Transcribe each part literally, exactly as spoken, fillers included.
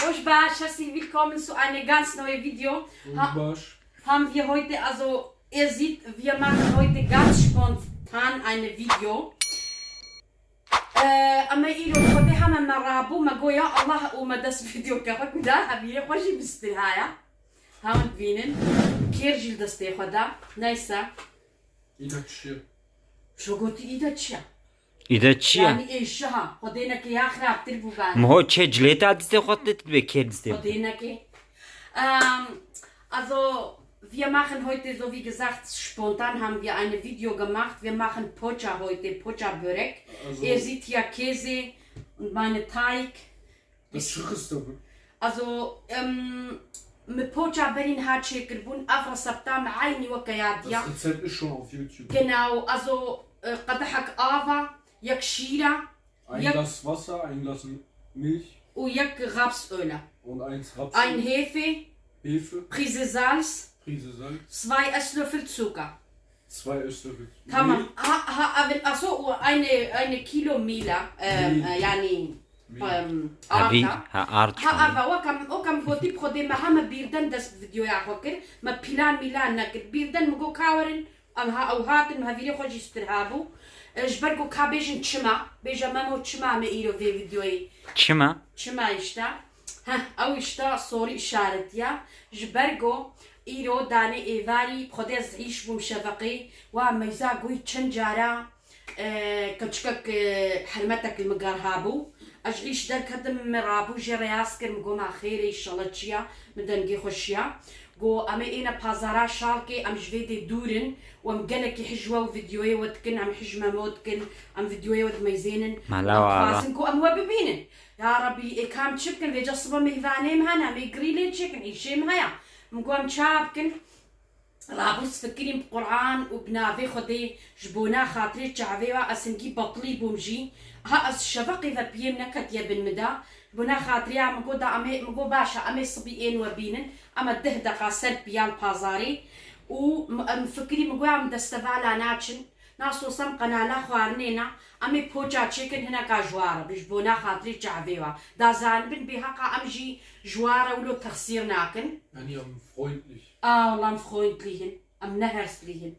Hoş baş, herzlich willkommen zu einem ganz neuen Video. Hoş baş. Haben wir heute, also ihr seht, wir machen heute ganz spontan ein Video. Ee, ama îro xwedê heme me rabû, me got ya Allah û me dest video ke xwe da, hevîrê xwe jî bistir haya. Hewin dibînin. Kêr jî li destê xwe da. Neyse. Îda çi ye? Şo gotî îda çi ye? Îde çi ye? Yani êşiha. Xwedê neke ya xirabtir bû ben. Miho çê cilêta distê xwe te dibe kêr distê xwe. Xwedê neke. Ähm, also, wir machen heute, so wie gesagt, spontan haben wir ein Video gemacht. Wir machen Pocha heute, Pocha Börek. Also, Ihr seht hier Käse und meine Teig. das Schricheste. Also, ähm, me poça berî niha çêkirbûn, ev resepta me eynî weke ya diya. Das Rezept ist schon auf YouTube. Genau, also, e, qedehek ava, yek şîra Ein Ja. Glas Wasser, ein Glas Milch, û yek Rapsöle. und eins Ein Rapsöl, Hefe, Hefe, Prise Salz, Prise Salz, zwei Esslöffel Zucker. zwei Esslöffel. Tamam. Mehl, Ha, ha, ev, also, û aynı, aynı kilo mîla, e, Mehl. e, yani, Mehl. em, Hevî, arda. ha ard. Ha, eva, wekam, wekam gotî bi Xwedê me heme bîrden dest videoya xwe kir. Me pîlan mîlan nekir. Bîrden min got ka werin, em ha ew hatin, me hevîrê xwe jî stir habû. E, ji ber ku ka bêjin çima, bêje Memo çima me îro vê videoyê. Çima? Çima işte. Heh, ew işte soru işareti ya. Ji ber ku îro danê êvarî, bi Xwedê ez êş bûm şeveqê. Wa meyza goyî çend cara, e, keçikek, e, hermetek li min gar habû. Ez ji îş derketim, min rabû jê reyaz kir, min got, "Ma xêr e, înşallah çi ya?" Min dengê xwe şiya. Got, "Em ê êne pazara Şalkê, em ji vê dê dûr in û em gelekî hij we û videoyê we dikin, em hij Memo dikin, em videoyê we dimeyzênin. Mala Em wa dixwazin ku em we bibînin." Ya Rebî, ê ka em çi bikin? Vêca sibe mêvanê em hene, em ê grîlê çêkin, îşê em heye. Min got, "Em ça bikin?" Rabû ez fikirîm bi Quran û bi navê Xwedê ji bona xatirê çavê we ez hingî betilî bûm jî. Ha ez şeveqê ve piyêm neketiye bin min de. Ji bona xatirê ya min got da em ê, min got baş e, em ê sibî ên we bînin. Em ê deh deqa ser piya li pazarê û m-, em fikirî min got ya em destevala naçin. Nasosa em qenala xwarinê ne. Em ê poça çêkin hineka ji wa re bin ji bona xatirê çavê we. Da zanibin bêheqa em jî ji wa re wilo texsîr nakin. Hani am freundlich. Ah, Allah'ım freundlichen. Am ne herzlichen.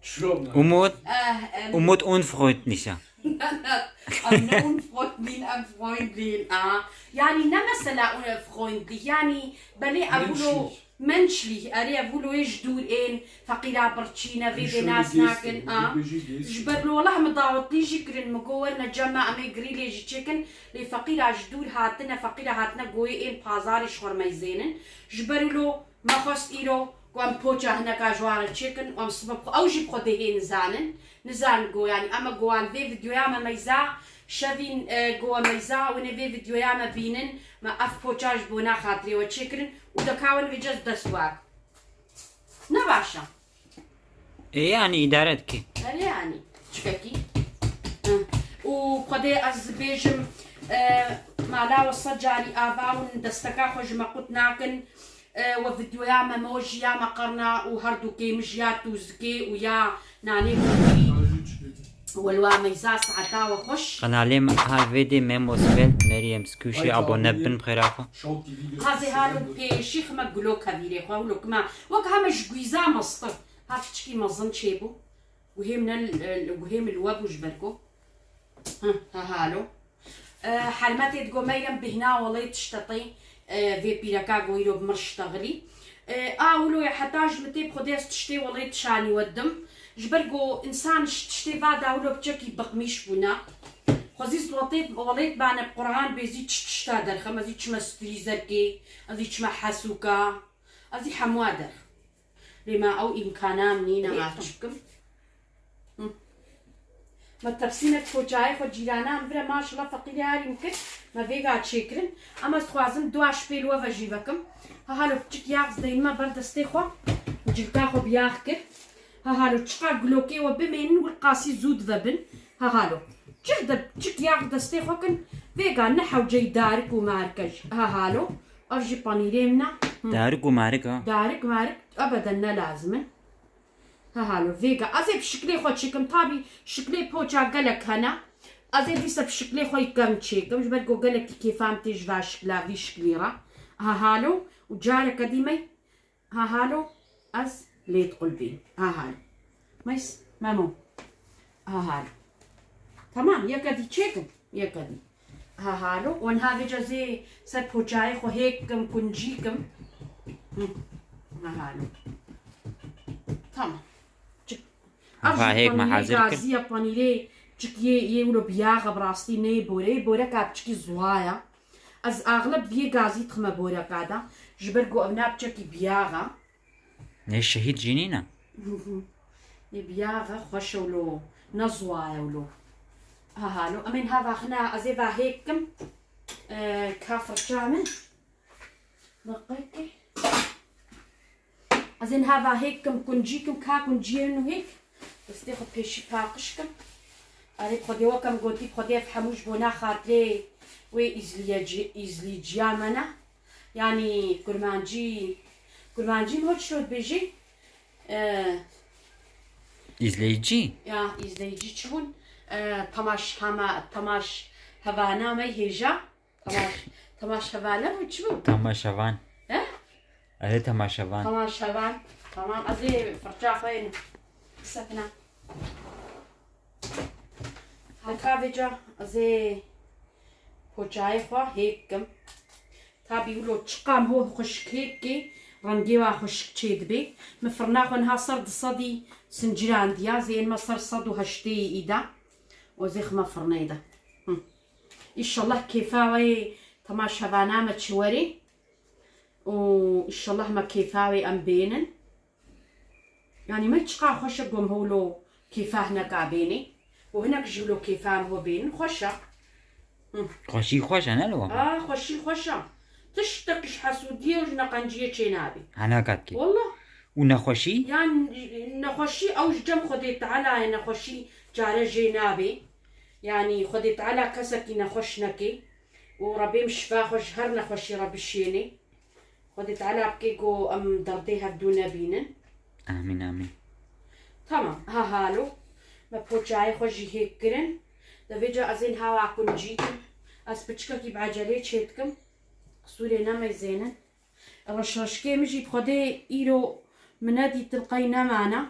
Schwör mal. Umut, Eh, em, Umut unfreundlicher. Am ne unfreundlichen, am freundlichen. Ah. Yani ne mesela unfreundlich. Yani belê ev wilo Menschlich. menschlich. Erê ev wilo ê ji dûr ên. Feqîra birçîne, vê dê Şöyle nas gelsin, nakin. Ah. bir beji gelsin. Ji ber li wela min dawetî jî kirin, min got werne cem me, em ê grîlê jî çêkin. Lê feqîra ji dûr hatine, feqîra hatine goyê ên pazarê ji xwe re meyzênin. Ji ber wilo me xwest îro ku em poça hineka ji wan re çêkin û em sibe bi xwe, ew jî bi xwe dê hê nizanin. Nizan go, yanî em e go wan vê videoya me meyza, şevîn, e, go we meyza, winê vê videoya me bînin, me ev poça ji bona xatirê we çêkirin û deka wen vê cez dest war. Ne baş e. E, yani idare dike. Erê yani, çikekî. Hı. Û Xwedê ez bêjim, e, mala we sed carî ava win desteka xwe ji me qut nakin. E, we videoya me mojiya me qerna û her du kêmij ya tûzikê û ya nanê kurdî. Welwa meyza saeta we xweş. Kanalê me ha vê dê Memos Welt, Meryem Skuşê, abone bin xêra xwe. Hazê halo pêşî xime gulo kevîrê xwe, wilo kima wek heme ji guîza mestir. Ha piçikî mezin çêbû. Guhê min e, guhê min li we bû ji ber ku. Hı, ha halo. E, Helmetê digo Meyrem bihna welê tiştetê, e, vê pîreka go îro bi mir ştexilî. E, a wilo ya heta ji min tê bi Xwedê ez tiştê welê tişanî we dim. Ji ber go însan ji tiştê va da wilo biçekî biqmîş bûna. Xwezî zlotê welê bane bi Quran bêzî çi tişta derxim, ez î çime strîzerkê, ez î çime hesûka, ez î hemûa derxim. Lê me ew îmkana min nîne, ma çi bikim? Hı. Me tepsînek poçayê xwe cîrana min vire maşallah feqîrê arî min kir, me vêga çêkirin. Em ez dixwazim dua şpêl we ve jî vekim. Ha halo piçik yax zdeyî me ber destê xwe. Cilka xwe bi yax kir. Ha halo çiqa gulokê we bimênin, wir qasî zû dive bin. Ha halo. Cih de piçik yax destê xwe kin. Vêga ne hewceyî darik û marike jî. Ha halo. Ev jî panîrê min e. Hı. Darik û marik ha. Darik marik ebeden ne lazim in. Ha halo vêga. Ez ê bi şiklê xwe çêkim. Tabî şiklê poça gelek hene. Ez ê dîsa bi şiklê xwe yê kevn çêkim. Ji ber ku gelekî kêfa min tê ji va şikla, vî şiklî re. Ha halo û careke dî me. Ha halo ez lê diqulbînim. Ha halo. Meys, Memo. Ha halo. Tamam, yeke dî çêkim. Yeke dî. Ha halo. Wan ha vêca zê ser poçayê xwe hêk kim, kuncî kim. Hı. Ha halo. Tamam. Çik. Ev Ha, jî hêk me panîrê hazir kir. Gaziya, panîrê çik yê, yê wilo biyaxa bi rastî neyê boreyê. Boreka biçikî zuwaya. Ez axleb viyê gazî dixime boreka de. Ji ber ku ev ne biçekî biyaxa. Ne şehîd jî nîne. Ê biyaxa xweş e wilo. Ne zuwa ye wilo. Ha halo. Em ên hava xine, ez ê va hêk kim. E, ka firça min. Deqekê. Ez ên hava hêk kim, kuncî kim, ka kunciyê min û hêk. Destê xwe pêşî paqij kim. Erê, bi Xwedê, weke min gotî, bi Xwedê ev hemû ji bona xatirê wê îzliyecî-, îzlîciya me ne. Yanî kurmancî, kurmancî min çilo dibêjî? E, Îzleyicî? Ya, îzleyicî çi bûn? E, temaş hema, temaş hevana me hêja. Temaş, temaşevan e bû, çi bû? Temaşevan. He? Erê, temaşevan. Temaşevan. Tamam, ez ê firça xwe yên bisekine. Heta vêca ez ê poçayê xwe hêk kim. Tabî wilo çiqa em ho xweşik hêk kê, rengê wa xweşik çê dibê. Min firna xwe niha ser du sedî sincirandiya, zê ên me ser sed û heştê îda. O zê xime firneyê de. Hı. Înşallah kêfa wê temaşevana me çi werê û înşallah me kêfa wê em bênin. Yanî me çiqa xweş e ku em hewlo kêfa hineka bênê û hinek jî wilo kêfa em ho bênin xweş e. Hı. Xweşî xweş e, ne li wan? A, xweşî xweş e. Tiştek ji hesûdiyê û ji neqenciyê çê nabê. Hineka dikê. Wallah. Û nexweşî? Yan nexweşî ew ji cem Xwedê Teala ye, nexweşî çare jê nabê. Yanî Xwedê Teala kesekî nexweş neke û Rebê min şifa xwe ji her nexweşî re bişêne. Xwedê Teala bike ku em derdê hevdû nebînin. Amîn, amîn. Tamam, ha halo. Me poçayê xwe jî hêk kirin. De vêca ez ên hawa kuncî kim. Ez piçkekî bi ecelê çê dikim. Qisûrê nemeyzênin. Reşreşkê min jî bi Xwedê îro min nedîtin qey nemane.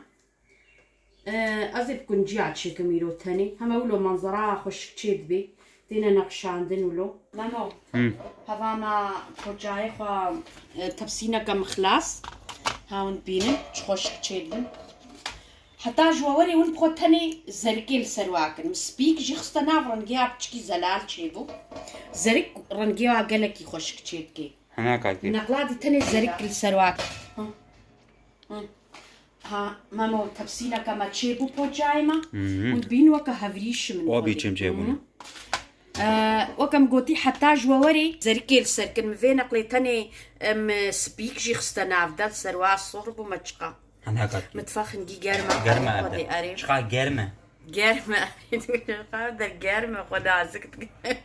E, ez ê bi kunciya çêkim îro tenê. Heme wilo manzera xweşik çê dibê. Têne neqşandin wilo. Memo. Hı. Heva me poçayê xwe, e, tepsîneke min xilas. Hewin bînin, çi xweşik çê dibin. Heta ji we werê win bi xwe tenê zerikê li ser wa kirin. Min spîk jî xiste nav, rengê wa piçikî zelal çêbû. Zerik rengê wa gelekî xweşik çê dikê. Hene katî. Neqladî tenê zerik li ser wa kirin. Hı. Hı. Ha, Memo, tepsîneke me çêbû poçayê me. Hı hı. Hûn bîn weke hevrîşim in. O xwedî. Biçim çêbûn. Hı. E, weke min gotî heta ji we werê zerikê li ser kirin. Min vê neqlê tenê, em, spîk jî xiste nav de, li ser wa sohr bû me çiqa. Hene katî. Mitfax hingî germ e. Germ e evde. Xwedê erê. Çiqa germ e. Germ e. Der germ e, xwe nazik dike.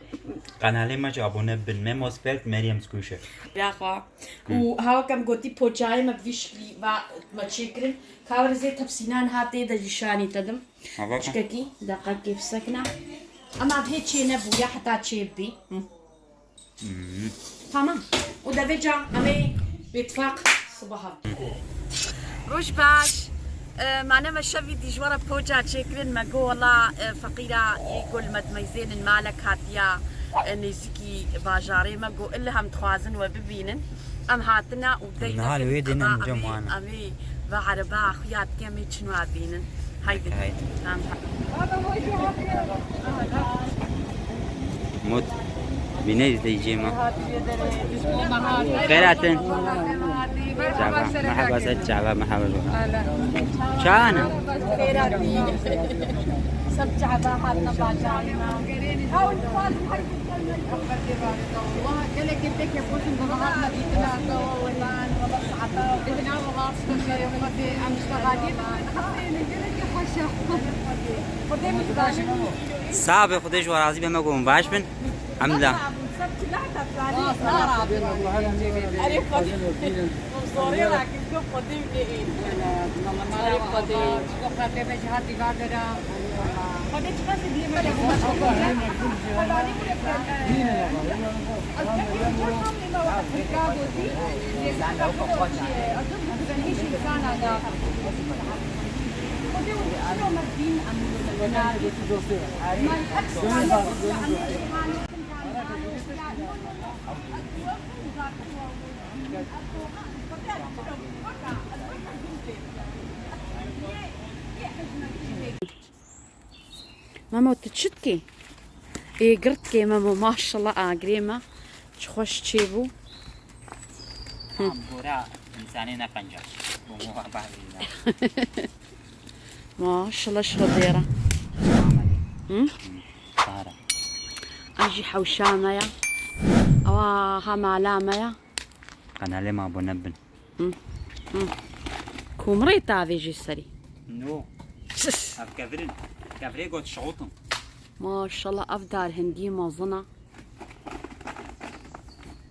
Kanalê me jî abone bin. Memo Spelt, Meryem Skuşe. Bira xwe. Hı. Û hawa kem gotî poçayê me bi vî şiklî va me çêkirin. Ka were zê tepsînan ha tê de jî şanî te dim. Ha, bak. Çikekî, deqekê bisekine. Ema vê çê nebûye heta çê bibî. Hı. Tamam. Û devê ca em ê bêtifaq sibaha. Roj baş. E, mane me şevî dî ji we re poça çêkirin, me got, wela, e, feqîra yê ku li me dimeyzênin malek hatiya, e, nêzîkî bajarê, me got, ilham dixwazin we bibînin. Em hatine û deyne. Niha li wê dîn em cem wan. Em ê ve ereba xuya dike, em ê çin wa bînin. Haydi. Haydi. Tamam. Mut. Bine izleyiciyim ha. Xêr hatin. Çava, merhaba, ser çava, merhaba. Çana. Xêr hatin. Seb çava hatine bajarê me. Sabe, Xwedê ji we razî be, me got baş bin. Emla. Erê Xwedê. Zorê rakirdo Xwedê bê. Erê Xwedê. Xwedê çiqas dî me. Memo, tu çi dikî? Ê, girt dikê Memo, maşallah, agirê me. Çi xweş çêbû. Tam gora insanê ne penca. Bu muha bahri. Maşallah, şu dêra. Hı? Sara. Ev jî hewşa me ya. Ewa ha mala me ya. Kanalê me abone bin. Hı. Hı. Komrê tavê jî serî. No. Sis. Ev kevirin. Kevirê got şotin. Maşallah, ev dar hindî mezin e.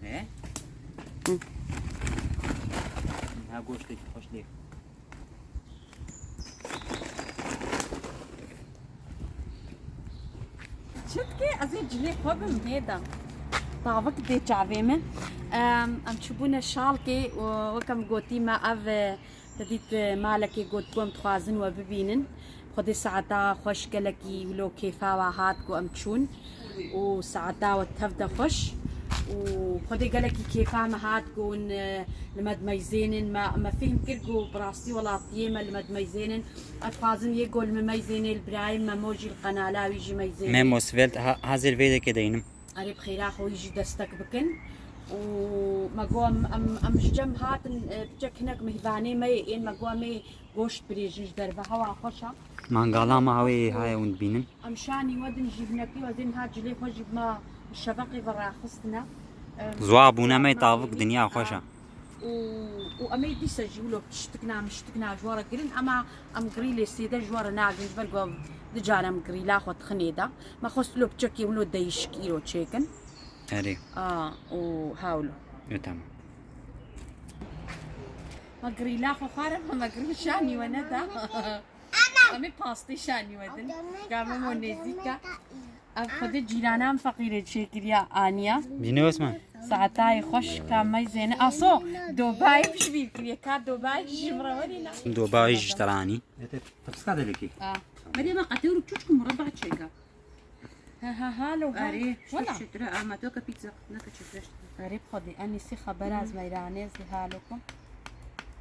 Ne? Hı. Ha, goştê xweş lê. Çi dikê? Ez ê cilê xwe bim hê de. Tavik dê çavê min. Em, em çûbûne şalkê û wek em gotî me ev, e, te dît, e, malekê got ku em dixwazin we bibînin. Xwedê saeta xweş gelekî wilo kêfa we hat ku em çûn. û saeta we tev de xweş û Xwedê gelekî kêfa me hat ku hûn, e, li me dimeyzênin. Me, me fêhm kir ku bi rastî welatiyê me li me dimeyzênin. Ez dixwazim yê ku li min meyzênê li birayê Memo jî li qenala wî jî meyzênê. Memo Svelt, ha-, hazir vê dekê deynim. Erê bi xêra xwe wî jî destek bikin. Û me got em, em, em ji cem hatin, e, piçek hinek mihvanê me yê ên me got em ê goşt birêjin ji derve hewa xweş e. Mangala me hawê haye hûn dibînin. Em şanî we din jî hinekî we zên ha cilê xwe jî ma şeveqê ve raxistine. Em, Ziwa bûne me tavik dinya xweş e. Û, û em ê dîsa jî wilo piştikna miştikna ji we re girin, ema em grîlê sêde ji we re nagrin, ji ber ku em di cara em grîla xwe dixinê de. Me xwest wilo piçekê wilo deyişik îro çêkin. Erê. A, û hawlo. E, tamam. Ma grîla xwe xwar e, ma me girin şanî we neda. Em ê pastê şanî we din. Ka Memo nêzîk e. Ev xwedê cîranan feqîrê çêkiriya aniya. Bîne Osman. Saetayê xweş ka meyzêne. Aso, dobayê pişt bîr kiriye. Ka dobayê ji min re werîne. Dobayê ji te re anî. Ete, tifska de lekî. Ha. Merî, me qetê û çûçik mureba çêka. Ha, ha, halo, ha. Erê, wela. Çetre, ama to ke pizza, ne ke çetre. Erê, xwedê, enî sî xeber az meyranê, ez halo kom.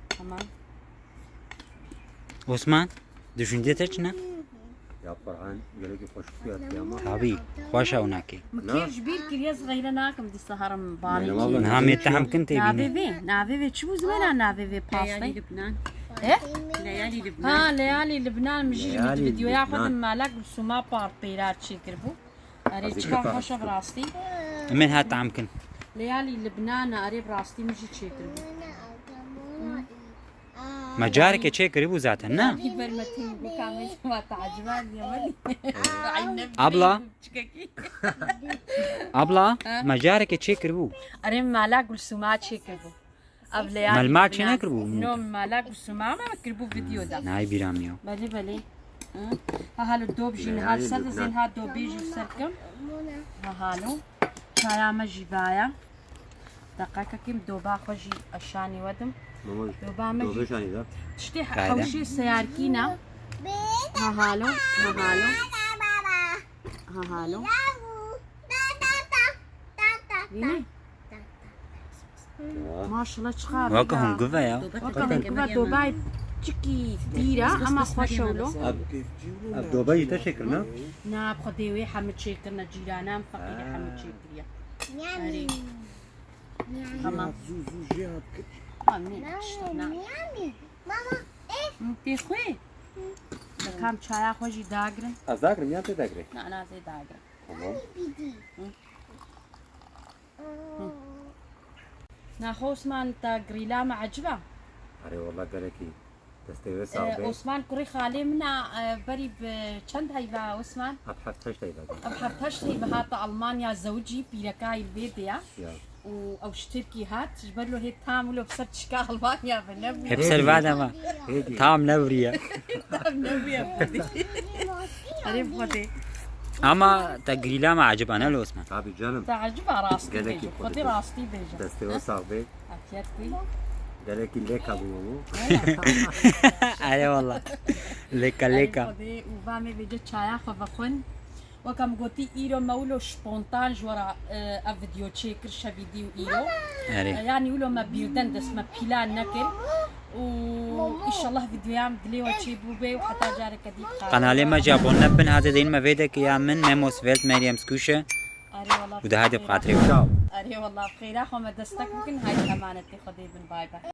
Tamam. Osman, düşüncê te çi ne? Ya Qur'an, gelekî xweş xuya tiyama. Tabii, xweş ew nakê. Min kêf ji bîr kiriye, ez xeyre nakim dîsa herim banî. Niha me tehemkin tê bîne. Navê vê, navê vê çi bû zimêna navê vê pastê? Leyalî Libnan. Eh? Leyalî Libnan. Ha, Leyalî Libnan, min jî ji videoya xwe de Mala Gulsûma par peyra çêkiribû. Erê, çiqa xweş e bi rastî. Min ha tehemkin. Leyalî Libnan, erê bi rastî min jî çêkiribû. Me carekê çêkiribû zaten, ne? Bîber me tîm bû kamê ma te eciba diye welî. Abla. Çikekî. Abla, ha? Me carekê çêkiribû. Erê, Mala Gulsûma çêkiribû. Ev Leyalî Melma Libnan. Çênekiribû? No, Mala Gulsûma me kiribû video da. Nayê bîra min ya. Belê, belê. Hı? Ha halo dob jî niha ser dizên ha dobê jî ser kim. Ha halo. Çaya me jî vaya. Deqekekî min doba xwe jî eşanî wedim. Doba me jî. Tiştê hewşê seyarkî ne. Ha halo, ha halo. Ha halo. Bînî? Maşallah, çiqa. Weke hûn guve ya. Weke hûn guve, dobayê çikî dîr e, ama xweş e wilo. Ev, ev dobayê te çêkirine? Na, bi xwedê wê hemî çêkirine, cîranan feqîrê hemî çêkiriye. Erê. Tamam. Zû, zû jê hat kir. Tamam, ne, işte, na. Mama, eh. Hı, tê xwe? Hı. Dikam çaya xwe jî dagirin. Ez dagirim ya tê dagirê? Na, na, ez ê dagirim. Tamam. Hı. Hı. Naxwe Osman, te grîla me eciba? Erê, wallah gelekî. Destê wê sax be. Osman kurê xalê min a, e, berî bi çend heyva Osman? Ev heft heşt heyva de. Ev heft heşt heyva hate Almanya zewicî pîrekayî vê de ya. Ya. Û ew ji Tirkî hat, ji ber lo hê tam wilo bi ser çika Almanya ve nebûye. Hep ser vade ma. Hêdî. Tam nebûye. Tam nebûye Xwedê. Erê Xwedê. Ama te grîla me eciba ne li Osman? Tabii canım. Te eciba rastî bêje. Gelekî Xwedê Xwedê. Rastî bêje. Destê we sax be. Afiyet bû. Gelekî lêka bû. Erê wallah. Lêka lêka. Erê Xwedê û va me vêce çaya xwe vexwin. Wek em gotî îro me wilo spontan ji we re, e, ev video çêkir şevî dî û îro. Erê. E, yanî wilo me bîrden dest me pîlan nekir. Û înşallah videoya em dilê we çêbûbe û heta careke dî bi xatirê. Kanalê me jî abone bin, hate deyin me vê de ki ya min Memos Welt Meryem Skûşe. Erê wallah. Û de hadi bi xatirê. Erê wallah, bi xêra xwe me destek bikin, haydi emanetê Xwedê bin, bay bay.